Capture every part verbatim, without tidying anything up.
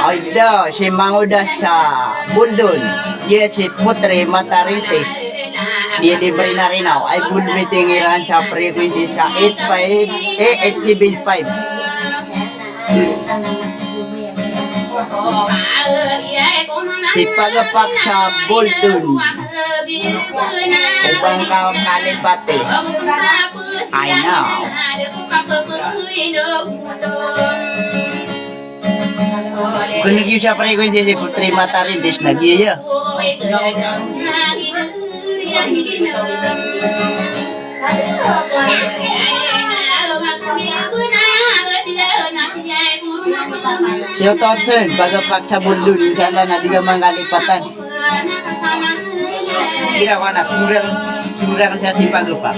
Ay da, si Mangoda sa Boldon, iya si Putri Matarintis. Iya di Marinarinaw, ay bol miting iran sa frequency sa eight five, eh, eight seven five. Si Pagapak sa Boldon. O ba ngka kalipati? Ay na. Kena giya sa frequency si Putri Matarintis na giya. Shout out sir, Pagapak sa Boldon, inshallah na di ka mangkalipatan. Kira ko na, kurang, kurang sa si Pagapak.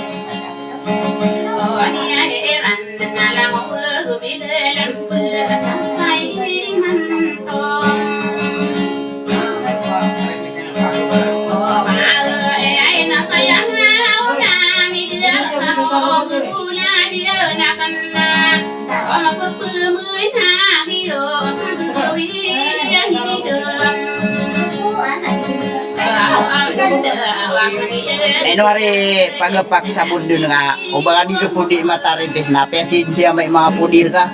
Ino ari Pagapak sa Boldon nga, o ba ka di ko podi Matarintis na, apiya si, si amay mga podi rka.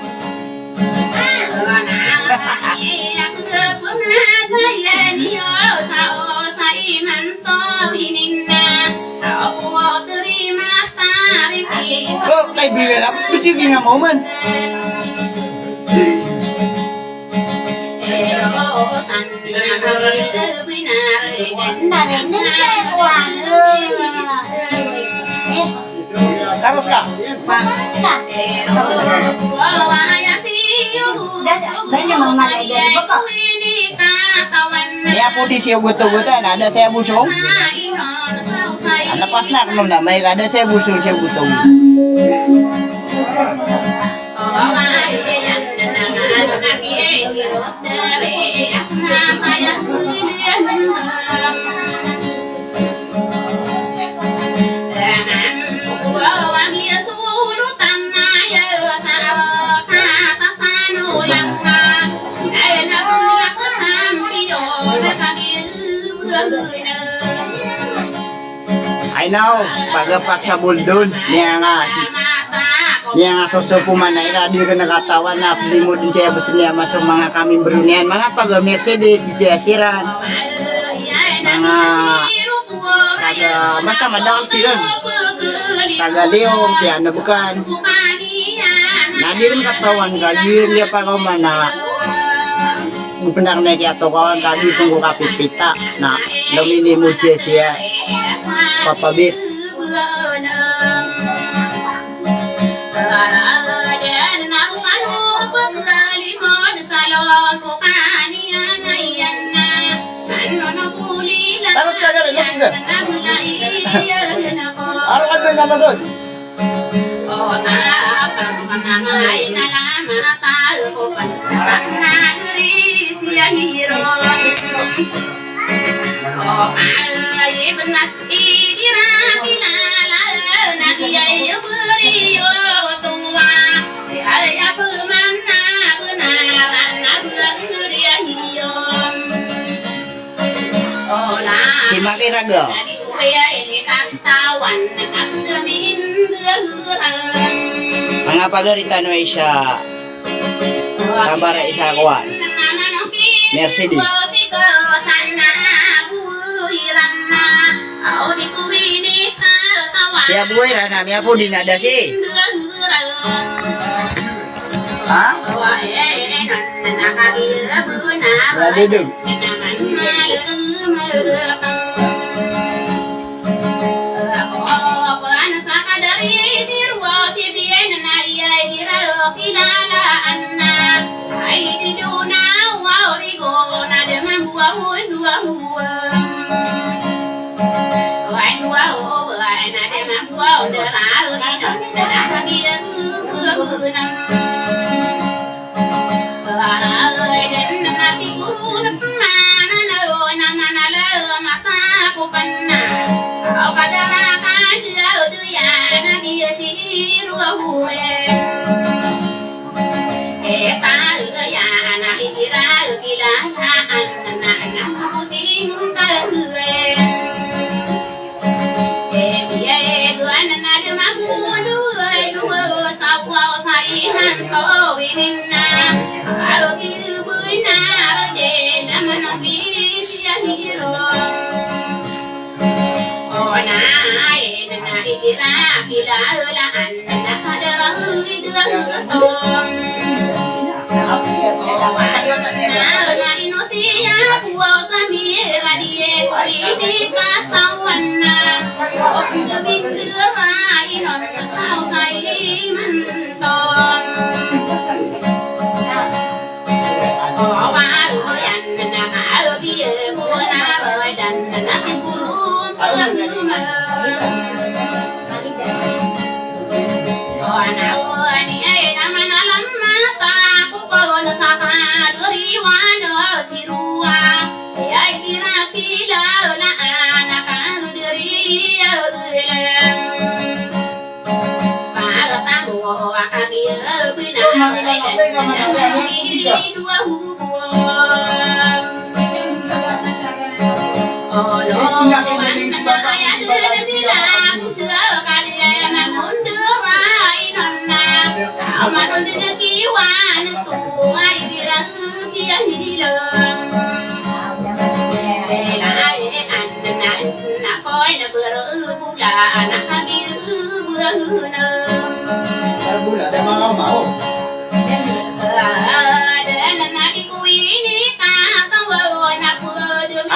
O, kaibigan ako, bisigi nga moment. Taros ka. Niya podi siya goto-goto, na da siya bosong. Ana pas na kano na, may ka da siya bosong, siya goto. Ay naw, Pagapak sa Boldon, niya nga si, niya nga sosopo man ay ka di ka nakatawan na plimod din siya bes niya maso mga kami berunian, mga taga Mercedes, si siya siran, mga taga, basta madakl siran, taga Leon, kaya nabukan. Na di rin katawan ka, di rin niya pagawman na Gopnar na kiyatokawan ka di pn ko kapipita na lominimod siya siya papabit. Taros ka gari, los ka. Aro ka ba na masod? Si Maki Raga. Manga pagari tano isa, sambar isa kowan. Mercedes. Siya buhay rana, miya po di na dasi. Ha? Ya, dudum.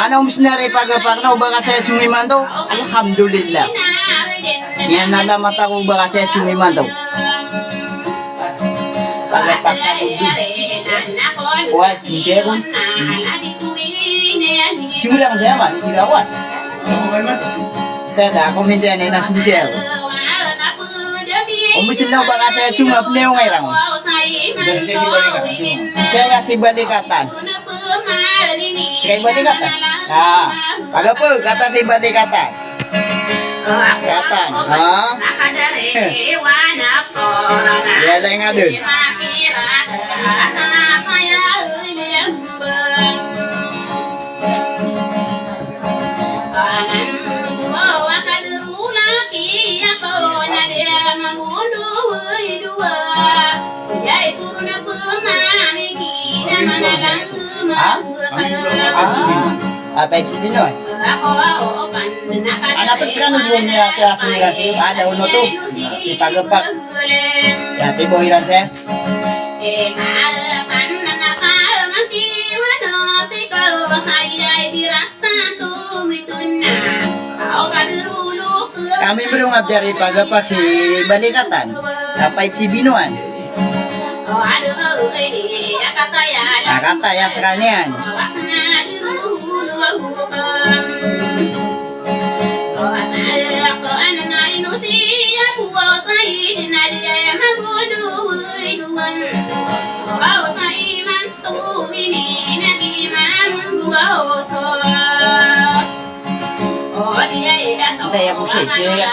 Ano, om snar i pagapak na o ba ka saya song imanto? Alhamdulillah. Niyan na mata ko o ba ka saya song imanto. Pagapak sa ko. Wa, sincero. Simula ka saya man, irawan. Saya da, ako mintiyan na sincero. Om snar o ba ka saya song imanto, pneo nga irang. Saya si Balikatan. Kay Balikatan. Ah, pagapa, katan si Balikatan. Katan, ha? Iya, lay nga dun. Ha? Ah, payag si Binoy. Ana ped sekano bo niyan kiyasong iran si, ada ono to. Si Pagapak. Ya, tibo iran saya. Kami bro nga biyari Pagapak si Balikatan. Kapay si Binoan. Akataya sekaniyan. Saya po siya, siya ya.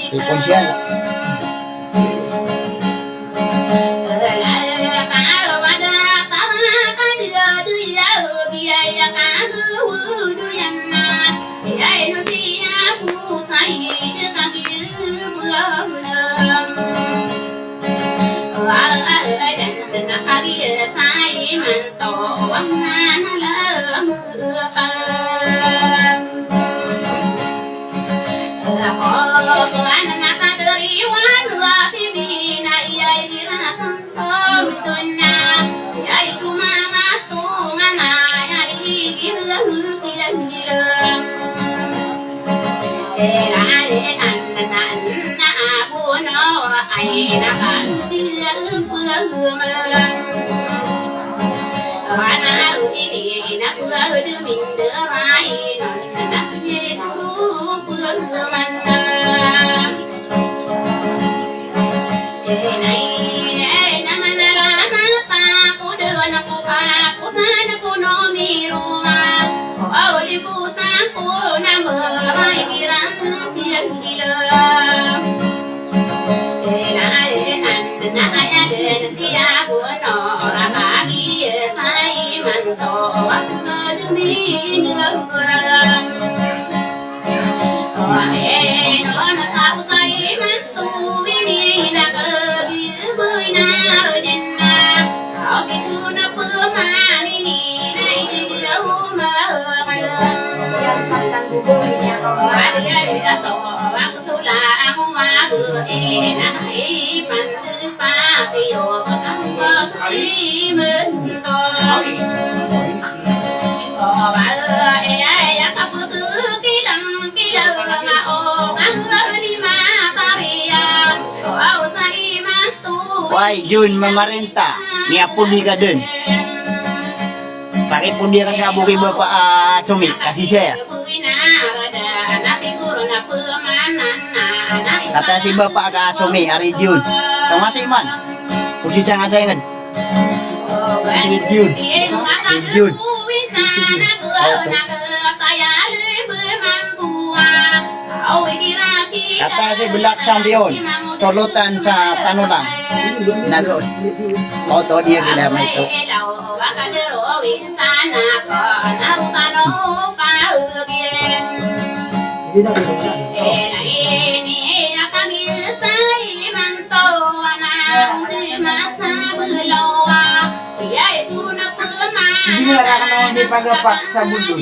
Ipon siya. Wai, Jun, mamarinta. Miyapodi ka dn. Pakipodi ka sa bo ki Bapa, ah, Somi, kasi siya. Kata si Bapa ka Somi, ari Jun. Tama si man. Kusi sa nga sa ingd. Ari Jun. Ari Jun. Kata si Black Champion. Solotan sa Tanolang. Nagos. Oto dia gila maito. Hindi na kakanaw di pagkapak sa bulol.